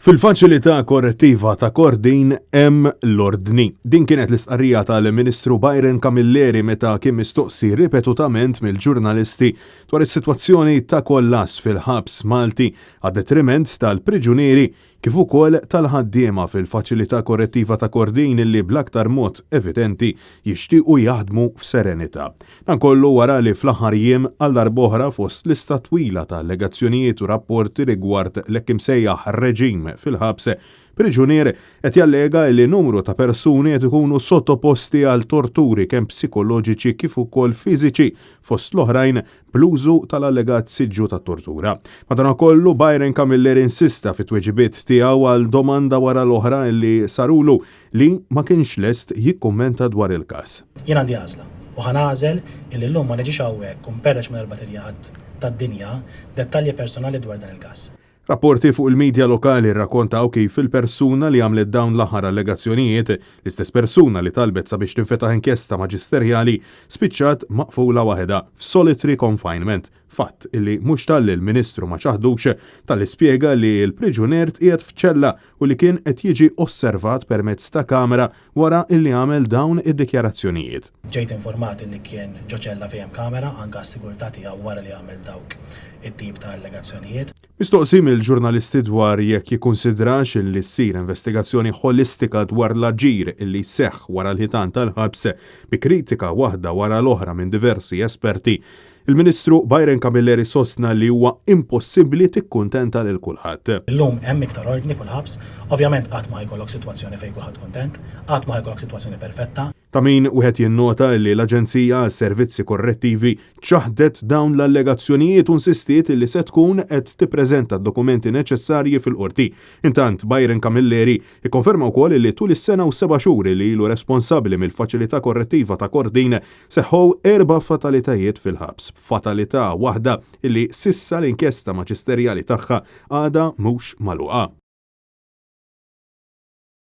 Fil-faċilità korrettiva ta' Kordin hemm l-ordni. Din kienet l-istqarrija tal-Ministru Byron Camilleri meta kien mistoqsi ripetutament mill-ġurnalisti dwar is-sitwazzjoni ta' kollass fil-ħabs Malti għad-detriment tal-priġunieri kif ukoll tal-ħaddiema fil-Faċilità Korrettiva ta' Kordin li bl-aktar mod evidenti jixtiequ jaħdmu f'serenità. Dan kollu wara li fl-aħħar jiem għal darb'oħra fost lista twila ta' allegazzjonijiet u rapporti rigward l-hekk imsejjaħ reġim fil-ħabs, priġunier qed jallega li numru ta' persuni qed ikunu sottoposti għal torturi kemm psikoloġiċi kif ukoll fiżiċi fost l-oħrajn bl-użu tal-allegat siġġu tat-tortura. Madankollu, Byron Camilleri insista fit-tweġibiet tiegħu għal domanda wara l-oħra li sarulu li ma kienx lest jikkummenta dwar il-każ. Jien għandi għażla, u ħa nagħżel illi llum ma niġix hawnhekk u nperreċ mal-erbat irjad tad-dinja dettalji personali dwar dan il-każ. Rapporti fuq il-midja lokali rrakkontaw kif il-persuna li għamlet dawn l-aħħar allegazzjonijiet, l-istess persuna li talbet sabiex tinfetaħ inkjesta maġisterjali, spiċċat maqfula waħedha f'solitary confinement, fatt illi mhux talli l-Ministru ma ċaħdux, talli spjega li l-priġunier tqiegħed f'ċella u li kien qed jiġi osservat permezz ta' kamera wara illi għamel dawn id-dikjarazzjonijiet. Ġejt informat illi kien ġo ċella fejn hemm kamera anke għas-sigurtà tiegħu wara li għamel dawk it-tip ta' allegazzjonijiet. Mistoqsi mill-ġurnalisti dwar jekk jikkunsidrax illi ssir investigazzjoni ħolistika dwar l-aġir illi jseħħ wara l-ħitan tal-ħabs bi kritika waħda wara l-oħra minn diversi esperti, il-Ministru Byron Camilleri sostna li huwa impossibbli tikkuntenta lil kulħadd. Illum hemm iktar ordni fil-ħabs. Ovvjament qatt ma ħa jkollok sitwazzjoni fejn kulħadd kuntent, qatt ma ħa jkollok sitwazzjoni perfetta. Ta' min wieħed jinnota li l-Aġenzija għas-Servizzi Korrettivi ċaħdet dawn l-allegazzjonijiet u nsistiet li se tkun qed tippreżenta d-dokumenti neċessarji fil-Qorti. Intant, Byron Camilleri ikkonferma wkoll li tul is-sena u seba' xhur li ilu responsabbli mill-Faċilità Korrettiva ta' Kordin seħħew erba' fatalitajiet fil-ħabs, b'fatalità waħda li s'issa l-inkjesta maġisterjali tagħha għadha mhux magħluqa.